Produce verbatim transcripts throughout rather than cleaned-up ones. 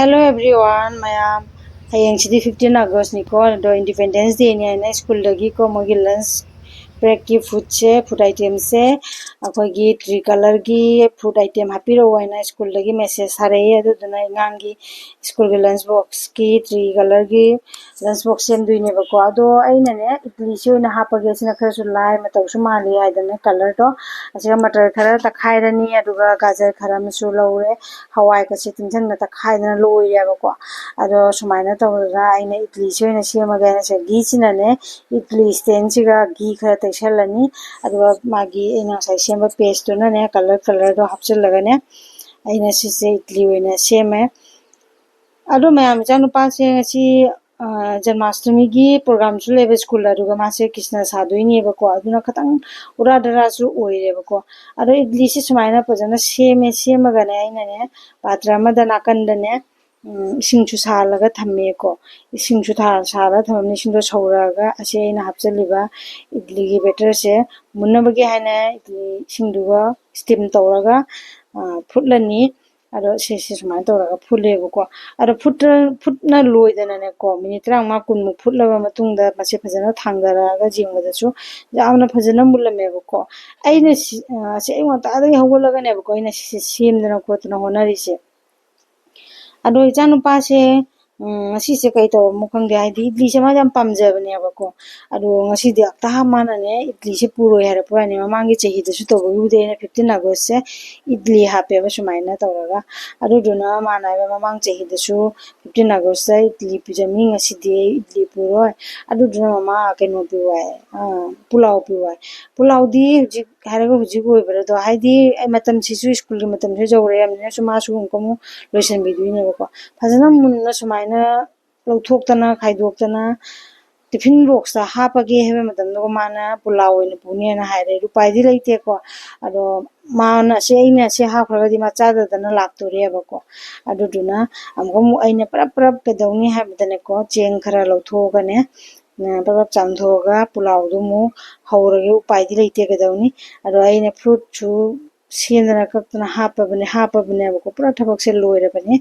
Hello everyone, ꯃꯌꯥꯝ꯫ ꯍꯌꯦꯡꯁꯤꯗꯤ fifteen August ꯅꯤꯀꯣ, ꯑꯗꯣ Independence Day ꯅꯤ ꯍꯥꯏꯅ ꯁ꯭ꯀꯨꯜꯗꯒꯤꯀꯣ ꯃꯣꯏꯒꯤ lunch break ꯀꯤ food ꯁꯦ, food item ꯁꯦ ꯑꯩꯈꯣꯏꯒꯤ three colour ꯒꯤ food item ꯍꯥꯞꯄꯤꯔꯛꯑꯣ ꯍꯥꯏꯅ ꯁ꯭ꯀꯨꯜꯗꯒꯤ message ꯊꯥꯔꯛꯑꯦ꯫ ꯑꯗꯨꯗꯨꯅ ꯑꯉꯥꯡꯒꯤ ꯁ꯭ꯀꯨꯜꯒꯤ lunch box ꯀꯤ three colour ꯒꯤ lunch box ꯁꯦꯝꯗꯣꯏꯅꯦꯕꯀꯣ꯫ ꯑꯗꯣ ꯑꯩꯅꯅꯦ ꯏꯗꯂꯤꯁꯤ ꯑꯣꯏꯅ ꯍꯥꯞꯄꯒꯦ, ꯁꯤꯅ ꯈꯔꯁꯨ ꯂꯥꯏ, ꯃꯇꯧꯁꯨ ꯃꯥꯜꯂꯤ ꯍꯥꯏꯗꯅ colour ꯗꯣ꯫ ꯑꯁꯤꯒ ꯃꯇꯔ ꯈꯔ ꯇꯛꯈꯥꯏꯔꯅꯤ, ꯑꯗꯨꯒ ꯒꯥꯖꯔ ꯈꯔ ꯑꯃꯁꯨ ꯂꯧꯔꯦ, ꯍꯋꯥꯏꯒꯁꯦ ꯇꯤꯡꯁꯤꯟꯅ ꯇꯛꯈꯥꯏꯗꯅ ꯂꯣꯏꯔꯦꯕꯀꯣ꯫ ꯑꯗꯣ ꯁꯨꯃꯥꯏꯅ ꯇꯧꯗꯅ ꯑꯩꯅ ꯏꯗꯂꯤꯁꯤ ꯑꯣꯏꯅ ꯁꯦꯝꯃꯒꯦ ꯍꯥꯏꯅ ꯁꯦ ꯘꯤꯁꯤꯅꯅꯦ ꯏꯗꯂꯤ stand ꯁꯤꯒ ꯘꯤ ꯈꯔ ꯇꯩꯁꯜꯂꯅꯤ꯫ ꯑꯗꯨꯒ ꯃꯥꯒꯤ ꯑꯩꯅ ꯉꯁꯥꯏ ꯁꯦꯝꯕ paste ꯇꯨꯅꯅꯦ colour colour ꯗꯣ ꯍꯥꯞꯆꯤꯜꯂꯒꯅꯦ ꯑꯩꯅ ꯁꯤꯁꯦ ꯏꯗꯂꯤ ꯑꯣꯏꯅ ꯁꯦꯝꯃꯦ꯫ ꯑꯗꯣ ꯃꯌꯥꯝ, ꯏꯆꯥꯅꯨꯄꯥꯁꯦ ꯉꯁꯤ, ꯑ, ꯖꯟꯃꯥꯁꯇꯃꯤꯒꯤ program ꯁꯨ ꯂꯩꯕ ꯁ꯭ꯀꯨꯜ, ꯑꯗꯨꯒ ꯃꯥꯁꯦ ꯀ꯭ꯔꯤꯁꯅ ꯁꯥꯗꯣꯏꯅꯦꯕꯀꯣ, ꯑꯗꯨꯅ ꯈꯤꯇꯪ ꯎꯔꯥ ꯗꯔꯥꯁꯨ ꯑꯣꯏꯔꯦꯕꯀꯣ꯫ ꯑꯗꯣ ꯏꯗꯂꯤꯁꯦ ꯁꯨꯃꯥꯏꯅ ꯐꯖꯅ ꯁꯦꯝꯃꯦ, ꯁꯦꯝꯃꯒꯅꯦ ꯑꯩꯅꯅꯦ ꯄꯥꯇ꯭ꯔ ꯑꯃꯗ ꯅꯥꯀꯟꯗꯅꯦ, ꯎꯝ, ꯏꯁꯤꯡꯁꯨ ꯁꯥꯍꯜꯂꯒ ꯊꯝꯃꯦꯀꯣ꯫ ꯏꯁꯤꯡꯁꯨ ꯊꯥ-, ꯁꯥꯍꯜꯂꯒ ꯊꯝꯃꯕꯅꯤ, ꯏꯁꯤꯡꯗꯣ ꯁꯧꯔꯛꯑꯒ ꯑꯁꯤ ꯑꯩꯅ ꯍꯥꯞꯆꯜꯂꯤꯕ ꯏꯗꯂꯤꯒꯤ batter ꯁꯦ ꯃꯨꯟꯅꯕꯒꯤ ꯍꯥꯏꯅ ꯏꯗꯂꯤ ꯏꯁꯤꯡꯗꯨꯒ steam ꯇꯧꯔꯒ, ꯑ, ꯐꯨꯠꯂꯅꯤ꯫ ꯑꯗꯣ ꯁꯤꯁꯦ ꯁꯨꯃꯥꯏꯅ ꯇꯧꯔꯒ ꯐꯨꯠꯂꯦꯕꯀꯣ꯫ ꯑꯗꯣ ꯐꯨꯠꯇ-, ꯐꯨꯠꯅ ꯂꯣꯏꯗꯅꯅꯦꯀꯣ, minute ꯇꯔꯥꯃꯉꯥ ꯀꯨꯟꯃꯨꯛ ꯐꯨꯠꯂꯕ ꯃꯇꯨꯡꯗ ꯃꯁꯤ ꯐꯖꯅ ꯊꯥꯡꯗꯔꯛꯑꯒ ꯌꯦꯡꯕꯗꯁꯨ ꯌꯥꯝꯅ ꯐꯖꯅ ꯃꯨꯜꯂꯝꯃꯦꯕꯀꯣ꯫ ꯑꯩꯅ ꯁꯤ, ꯑ, ꯁꯤ ꯑꯌꯨꯛ ꯉꯟꯇꯥꯗꯒꯤ ꯍꯧꯒꯠꯂꯒꯅꯦꯕꯀꯣ ꯑꯩꯅ ꯁꯤꯁꯦ ꯁꯦꯝꯗꯅ ꯈꯣꯠꯇꯅ ꯍꯣꯠꯅꯔꯤꯁꯦ꯫ ꯑꯗꯣ ꯏꯆꯥꯅꯨꯄꯥꯁꯦ, ꯎꯝ, ꯉꯁꯤꯁꯦ ꯀꯩ ꯇꯧꯔꯝꯃꯣ ꯈꯪꯗꯦ, ꯍꯥꯏꯗꯤ ꯏꯗꯂꯤꯁꯦ ꯃꯥꯁꯦ ꯌꯥꯝ ꯄꯥꯝꯖꯕꯅꯦꯕꯀꯣ꯫ ꯑꯗꯣ ꯉꯁꯤꯗꯤ ꯑꯛꯇ ꯃꯥꯅꯅꯦ ꯏꯗꯂꯤꯁꯦ ꯄꯨꯔꯣꯏ ꯍꯥꯏꯔꯛꯄ ꯋꯥꯅꯤ꯫ ꯃꯃꯥꯡꯒꯤ ꯆꯍꯤꯗꯁꯨ ꯇꯧꯕꯒꯤꯕꯨꯗꯤ ꯑꯩꯅ fifteen August ꯁꯦ ꯏꯗꯂꯤ ꯍꯥꯞꯄꯦꯕ ꯁꯨꯃꯥꯏꯅ ꯇꯧꯔꯒ꯫ ꯑꯗꯨꯗꯨꯅ ꯃꯥꯅ ꯍꯥꯏꯕ, "ꯃꯃꯥꯡ ꯆꯍꯤꯗꯁꯨ fifteen August ꯇ ꯏꯗꯂꯤ ꯄꯤꯖꯅꯤ, ꯉꯁꯤꯗꯤ ꯑꯩ ꯏꯗꯂꯤ ꯄꯨꯔꯣꯏ꯫ ꯑꯗꯨꯗꯨꯅ ꯃꯃꯥ ꯀꯩꯅꯣ ꯄꯤꯌꯨ ꯍꯥꯏ, ꯑ, ꯄꯨꯂꯥꯎ ꯄꯤꯌꯨ ꯍꯥꯏ꯫" ꯄꯨꯂꯥꯎꯗꯤ ꯍꯧꯖꯤꯛ ꯍꯥꯏꯔꯒ ꯍꯧꯖꯤꯛ ꯑꯣꯏꯕ꯭ꯔꯥ ꯑꯗꯣ, ꯍꯥꯏꯗꯤ ꯑꯩ ꯃꯇꯝꯁꯤꯁꯨ ꯁ꯭ꯀꯨꯜꯒꯤ ꯃꯇꯝꯁꯨ ꯌꯧꯔꯛꯑꯕꯅꯤꯅꯁꯨ ꯃꯥꯁꯨ ꯑꯃꯨꯛꯀ ꯑꯃꯨꯛ ꯂꯣꯏꯁꯤꯟꯕꯤꯗꯣꯏꯅꯦꯕꯀꯣ꯫ ꯐꯖꯅ ꯃꯨꯟꯅ ꯁꯨꯃꯥꯏꯅ ꯂꯧꯊꯣꯛꯇꯅ ꯈꯥꯏꯗꯣꯛꯇꯅ ꯇꯤꯐꯤꯟ ꯕꯣꯛꯁꯇ ꯍꯥꯞꯄꯒꯦ ꯍꯥꯏꯕ ꯃꯇꯝꯗ ꯃꯥꯅ ꯄꯨꯂꯥꯎ ꯑꯣꯏꯅ ꯄꯨꯅꯦꯅ ꯍꯥꯏꯔꯦ꯫ ꯎꯄꯥꯏꯗꯤ ꯂꯩꯇꯦꯀꯣ꯫ ꯑꯗꯣ ꯃꯥꯅ ꯑꯁꯤ, ꯑꯩꯅ ꯑꯁꯤ ꯍꯥꯞꯈ꯭ꯔꯒꯗꯤ ꯃꯥ ꯆꯥꯗꯗꯅ ꯂꯥꯛꯇꯣꯔꯦꯕꯀꯣ꯫ ꯑꯗꯨꯗꯨꯅ ꯑꯃꯨꯛ ꯑꯃꯨꯛ ꯑꯩꯅ ꯄꯔꯞ ꯄꯔꯞ ꯀꯩꯗꯧꯅꯤ ꯍꯥꯏꯕꯗꯅꯦꯀꯣ, ꯆꯦꯡ ꯈꯔ ꯂꯧꯊꯣꯛꯑꯒꯅꯦ, ꯄꯔꯞ ꯄꯔꯞ ꯆꯥꯝꯊꯣꯛꯑꯒ ꯄꯨꯂꯥꯎꯗꯨ ꯑꯃꯨꯛ ꯍꯧꯔꯒꯦ꯫ ꯎꯄꯥꯏꯗꯤ ꯂꯩꯇꯦ, ꯀꯩꯗꯧꯅꯤ? ꯑꯗꯣ ꯑꯩꯅ ꯐ꯭ꯔꯨꯠꯁꯨ ꯁꯦꯝꯗꯅ ꯀꯛꯇꯅ ꯍꯥꯞꯄꯕꯅꯦ ꯍꯥꯞꯄꯕꯅꯦꯕꯀꯣ꯫ ꯄꯨꯔꯥ ꯊꯕꯛꯁꯦ ꯂꯣꯏꯔꯕꯅꯦ꯫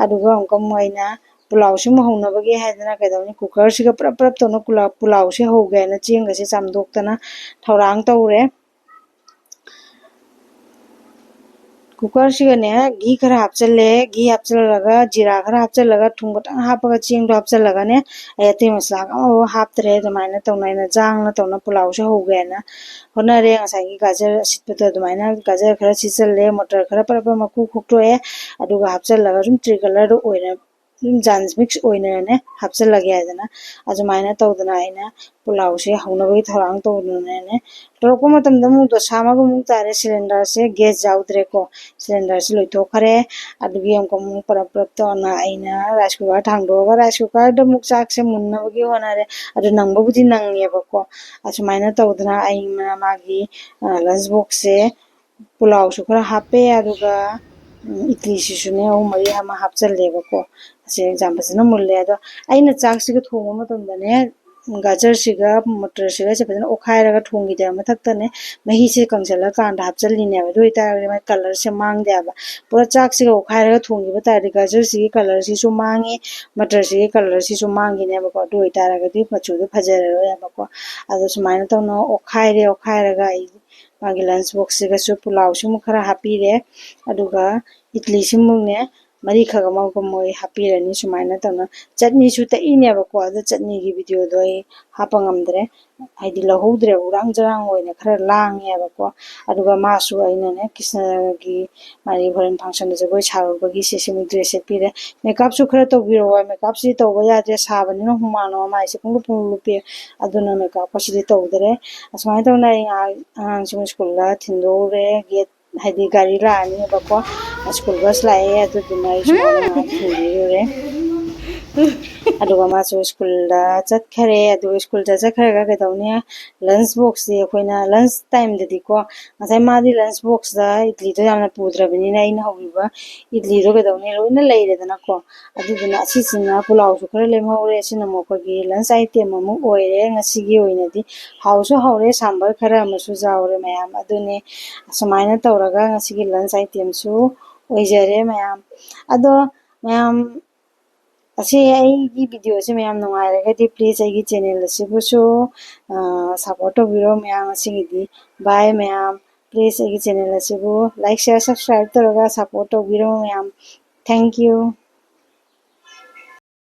ꯑꯗꯨꯒ ꯑꯃꯨꯛꯀ ꯑꯃꯨꯛ ꯑꯩꯅ ꯄꯨꯂꯥꯎꯁꯤꯃꯨꯛ ꯍꯧꯅꯕꯒꯤ ꯍꯥꯏꯗꯅ ꯀꯩꯗꯧꯅꯤ, ꯀꯨꯀꯔꯁꯤꯒ ꯄ꯭ꯔꯞ ꯄ꯭ꯔꯞ ꯇꯧꯅ ꯀꯨꯂꯥ- ꯄꯨꯂꯥꯎꯁꯦ ꯍꯧꯒꯦ ꯍꯥꯏꯅ ꯆꯦꯡꯒꯁꯦ ꯆꯥꯝꯊꯣꯛꯇꯅ ꯊꯧꯔꯥꯡ ꯇꯧꯔꯦ꯫ ꯀꯨꯀꯔꯁꯤꯒꯅꯦ ꯘꯤ ꯈꯔ ꯍꯥꯞꯆꯜꯂꯦ꯫ ꯘꯤ ꯍꯥꯞꯆꯜꯂꯒ ꯖꯤꯔꯥ ꯈꯔ ꯍꯥꯞꯆꯜꯂꯒ ꯊꯨꯝ ꯈꯤꯇꯪ ꯍꯥꯞꯄꯒ ꯆꯦꯡꯗꯣ ꯍꯥꯞꯆꯜꯂꯒꯅꯦ, ꯑꯩ ꯑꯇꯩ ꯃꯁꯂꯥ ꯑꯃꯐꯥꯎ ꯍꯥꯞꯇ꯭ꯔꯦ꯫ ꯑꯗꯨꯃꯥꯏꯅ ꯇꯧꯅ ꯑꯩꯅ ꯖꯥꯡꯅ ꯇꯧꯅ ꯄꯨꯂꯥꯎꯁꯦ ꯍꯧꯒꯦꯅ ꯍꯣꯠꯅꯔꯦ꯫ ꯉꯁꯥꯏꯒꯤ ꯒꯥꯖꯔ ꯑꯁꯤꯠꯄꯗꯣ ꯑꯗꯨꯃꯥꯏꯅ ꯒꯥꯖꯔ ꯈꯔ ꯁꯤꯠꯆꯜꯂꯦ, ꯃꯣꯇꯔ ꯈꯔ ꯄꯔꯞ ꯄꯔꯞ ꯃꯀꯨ ꯈꯣꯛꯇꯣꯛꯑꯦ, ꯑꯗꯨꯒ ꯍꯥꯞꯆꯜꯂꯒ ꯁꯨꯝ ꯇ꯭ꯔꯤꯀꯂꯔꯗꯣ ꯑꯣꯏꯅ ꯑꯗꯨꯝ ꯖꯥꯟꯁ ꯃꯤꯛꯁ ꯑꯣꯏꯅꯅꯦ ꯍꯥꯞꯆꯜꯂꯒꯦ ꯍꯥꯏꯗꯅ ꯑꯗꯨꯃꯥꯏꯅ ꯇꯧꯗꯅ ꯑꯩꯅ ꯄꯨꯂꯥꯎꯁꯦ ꯍꯧꯅꯕꯒꯤ ꯊꯧꯔꯥꯡ ꯇꯧꯗꯅꯅꯦ꯫ ꯇꯧꯔꯛꯄ ꯃꯇꯝꯗ ꯑꯃꯨꯛ ꯗꯣꯁꯥ ꯑꯃꯒ ꯑꯃꯨꯛ ꯇꯥꯔꯦ꯫ ꯁꯤꯂꯤꯟꯗꯔꯁꯦ ꯒ꯭ꯌꯥꯁ ꯌꯥꯎꯗ꯭ꯔꯦꯀꯣ, ꯁꯤꯂꯤꯟꯗꯔꯁꯦ ꯂꯣꯏꯊꯣꯛꯈ꯭ꯔꯦ꯫ ꯑꯗꯨꯒꯤ ꯑꯃꯨꯛꯀ ꯑꯃꯨꯛ ꯄꯔꯞ ꯄꯔꯞ ꯇꯧꯅ ꯑꯩꯅ ꯔꯥꯏꯁ ꯀꯨꯀꯔ ꯊꯥꯡꯗꯣꯛꯑꯒ ꯔꯥꯏꯁ ꯀꯨꯀꯔꯗ ꯑꯃꯨꯛ ꯆꯥꯛꯁꯦ ꯃꯨꯟꯅꯕꯒꯤ ꯍꯣꯠꯅꯔꯦ꯫ ꯑꯗꯨ ꯅꯪꯕꯕꯨꯗꯤ ꯅꯪꯉꯦꯕꯀꯣ꯫ ꯑꯁꯨꯃꯥꯏꯅ ꯇꯧꯗꯅ ꯑꯩꯅ ꯃꯥꯒꯤ ꯂꯟꯁ ꯕꯣꯛꯁꯁꯦ ꯄꯨꯂꯥꯎꯁꯨ ꯈꯔ ꯍꯥꯞꯄꯦ, ꯑꯗꯨꯒ ꯎꯝ, ꯏꯗꯂꯤꯁꯤꯁꯨꯅꯦ ꯑꯍꯨꯝ ꯃꯔꯤ ꯑꯃ ꯍꯥꯞꯆꯜꯂꯦꯕꯀꯣ꯫ ꯑꯁꯦ ꯌꯥꯝ ꯐꯖꯅ ꯃꯨꯜꯂꯦ꯫ ꯑꯗꯣ ꯑꯩꯅ ꯆꯥꯛꯁꯤꯒ ꯊꯣꯡꯕ ꯃꯇꯝꯗꯅꯦ, ꯒꯥꯖꯔꯁꯤꯒ ꯃꯇꯔꯁꯤꯒꯁꯦ ꯐꯖꯅ ꯑꯣꯠꯈꯥꯏꯔꯒ ꯊꯣꯡꯈꯤꯗꯦꯕ꯫ ꯃꯊꯛꯇꯅꯦ ꯃꯍꯤꯁꯦ ꯀꯪꯁꯤꯜꯂꯀꯥꯟꯗ ꯍꯥꯞꯆꯜꯂꯤꯅꯦꯕ꯫ ꯑꯗꯨ ꯑꯣꯏꯇꯥꯔꯒꯗꯤ ꯃꯥꯏ ꯀꯂꯔꯁꯦ ꯃꯥꯡꯗꯦꯕ꯫ ꯄꯨꯔꯥ ꯆꯥꯛꯁꯤꯒ ꯑꯣꯠꯈꯥꯏꯔꯒ ꯊꯣꯡꯈꯤꯕ ꯇꯥꯔꯗꯤ ꯒꯥꯖꯔꯁꯤꯒꯤ ꯀꯂꯔꯁꯤꯁꯨ ꯃꯥꯡꯉꯤ, ꯃꯇꯔꯁꯤꯒꯤ ꯀꯂꯔꯁꯤꯁꯨ ꯃꯥꯡꯈꯤꯅꯦꯕꯀꯣ꯫ ꯑꯗꯨ ꯑꯣꯏꯇꯥꯔꯒꯗꯤ ꯃꯆꯨꯗꯣ ꯐꯖꯔꯔꯣꯏꯕꯀꯣ꯫ ꯑꯗꯣ ꯁꯨꯃꯥꯏꯅ ꯇꯧꯅ ꯑꯣꯠꯈꯥꯏꯔꯦ꯫ ꯑꯣꯠꯈꯥꯏꯔꯒ ꯑꯩ ꯃꯥꯒꯤ ꯂꯟꯁ ꯕꯣꯛꯁꯁꯤꯒꯁꯨ ꯄꯨꯂꯥꯎꯁꯤꯃꯨꯛ ꯈꯔ ꯍꯥꯞꯄꯤꯔꯦ꯫ ꯑꯗꯨꯒ ꯏꯗꯂꯤꯁꯤꯃꯨꯛꯅꯦ ꯃꯔꯤꯈꯛ ꯑꯃꯒꯨꯝ ꯃꯣꯏ ꯍꯥꯞꯄꯤꯔꯅꯤ꯫ ꯁꯨꯃꯥꯏꯅ ꯇꯧꯅ ꯆꯠꯅꯤꯁꯨ ꯇꯛꯏꯅꯦꯕꯀꯣ꯫ ꯑꯗꯣ ꯆꯠꯅꯤꯒꯤ ꯚꯤꯗꯤꯑꯣꯗꯣ ꯑꯩ ꯍꯥꯞꯄ ꯉꯝꯗ꯭ꯔꯦ, ꯍꯥꯏꯗꯤ ꯂꯧꯍꯧꯗ꯭ꯔꯦꯕ, ꯎꯔꯥꯡ ꯖꯔꯥꯡ ꯑꯣꯏꯅ ꯈꯔ ꯂꯥꯡꯉꯦꯕꯀꯣ꯫ ꯑꯗꯨꯒ ꯃꯥꯁꯨ ꯑꯩꯅꯅꯦ ꯀ꯭ꯔꯤꯁꯅꯒꯤ ꯃꯥꯒꯤ ꯍꯣꯔꯦꯟ ꯐꯪꯁꯟꯗ ꯖꯒꯣꯏ ꯁꯥꯔꯨꯕꯒꯤ ꯁꯦ ꯁꯤꯃꯨꯛ ꯗ꯭ꯔꯦꯁ ꯁꯦꯠꯄꯤꯔꯦ꯫ ꯃꯦꯀꯞꯁꯨ ꯈꯔ ꯇꯧꯕꯤꯔꯛꯑꯣ꯫ ꯃꯦꯀꯞꯁꯤꯗꯤ ꯇꯧꯕ ꯌꯥꯗ꯭ꯔꯦ, ꯁꯥꯕꯅꯤꯅ ꯍꯨꯃꯥꯡꯅ ꯃꯃꯥꯏꯁꯦ ꯄꯨꯡꯂꯨꯞ ꯄꯨꯡꯂꯨꯞ ꯂꯨꯞꯄꯦ꯫ ꯑꯗꯨꯅ ꯃꯦꯀꯞꯀꯁꯤꯗꯤ ꯇꯧꯗ꯭ꯔꯦ꯫ ꯑꯁꯨꯃꯥꯏꯅ ꯇꯧꯅ ꯑꯩ ꯉꯥꯏꯍꯥꯛ ꯑꯉꯥꯡꯁꯤꯡ ꯁ꯭ꯀꯨꯜꯗ ꯊꯤꯟꯗꯣꯛꯎꯔꯦ꯫ ꯒꯦꯠ ꯍꯥꯏꯗꯤ ꯒꯥꯔꯤ ꯂꯥꯛꯑꯅꯦꯕꯀꯣ, ꯁ꯭ꯀꯨꯜ ꯕꯁ ꯂꯥꯛꯑꯦ꯫ ꯑꯗꯨꯗꯨꯅ ꯑꯩ ꯁꯨꯃꯥꯏꯅ ꯉꯥꯏꯍꯥꯛ ꯊꯤꯟꯕꯤꯔꯨꯔꯦ꯫ ꯑꯗꯨꯒ ꯃꯥꯁꯨ ꯁ꯭ꯀꯨꯜꯗ ꯆꯠꯈꯔꯦ꯫ ꯑꯗꯨꯒ ꯁ꯭ꯀꯨꯜꯗ ꯆꯠꯈ꯭ꯔꯒ ꯀꯩꯗꯧꯅꯤ, ꯂꯟꯁ ꯕꯣꯛꯁꯁꯦ ꯑꯩꯈꯣꯏꯅ ꯂꯟꯁ ꯇꯥꯏꯝꯗꯗꯤꯀꯣ, ꯉꯁꯥꯏ ꯃꯥꯗꯤ ꯂꯟꯁ ꯕꯣꯛꯁꯇ ꯏꯗꯂꯤꯗꯣ ꯌꯥꯝꯅ ꯄꯨꯗ꯭ꯔꯕꯅꯤꯅ ꯑꯩꯅ ꯍꯧꯕꯤꯕ ꯏꯗꯂꯤꯗꯣ ꯀꯩꯗꯧꯅꯤ, ꯂꯣꯏꯅ ꯂꯩꯔꯦꯗꯅꯀꯣ꯫ ꯑꯗꯨꯗꯨꯅ ꯑꯁꯤꯁꯤꯅ ꯄꯨꯂꯥꯎꯁꯨ ꯈꯔ ꯂꯦꯝꯍꯧꯔꯦ꯫ ꯑꯁꯤꯅ ꯑꯃꯨꯛ ꯑꯩꯈꯣꯏꯒꯤ ꯂꯟꯁ ꯑꯥꯏꯇꯦꯝ ꯑꯃꯨꯛ ꯑꯣꯏꯔꯦ ꯉꯁꯤꯒꯤ ꯑꯣꯏꯅꯗꯤ꯫ ꯍꯥꯎꯁꯨ ꯍꯥꯎꯔꯦ, ꯁꯥꯝꯕꯔ ꯈꯔ ꯑꯃꯁꯨ ꯌꯥꯎꯔꯦ ꯃꯌꯥꯝ꯫ ꯑꯗꯨꯅꯦ, ꯑꯁꯨꯃꯥꯏꯅ ꯇꯧꯔꯒ ꯉꯁꯤꯒꯤ ꯂꯟꯁ ꯑꯥꯏꯇꯦꯝꯁꯨ ꯑꯣꯏꯖꯔꯦ ꯃꯌꯥꯝ꯫ ꯑꯗꯣ ꯃꯌꯥꯝ, ꯑꯁꯤ ꯑꯩꯒꯤ ꯚꯤꯗꯤꯑꯣꯁꯦ ꯃꯌꯥꯝ ꯅꯨꯡꯉꯥꯏꯔꯒꯗꯤ please ꯑꯩꯒꯤ ꯆꯦꯅꯦꯜ ꯑꯁꯤꯕꯨꯁꯨ ꯁꯞꯄꯣꯔꯠ ꯇꯧꯕꯤꯔꯣ ꯃꯌꯥꯝ꯫ ꯉꯁꯤꯒꯤꯗꯤ bye ꯃꯌꯥꯝ꯫ Please ꯑꯩꯒꯤ ꯆꯦꯅꯦꯜ ꯑꯁꯤꯕꯨ like, share, subscribe ꯇꯧꯔꯒ ꯁꯞꯄꯣꯔꯠ ꯇꯧꯕꯤꯔꯣ ꯃꯌꯥꯝ꯫ Thank you꯫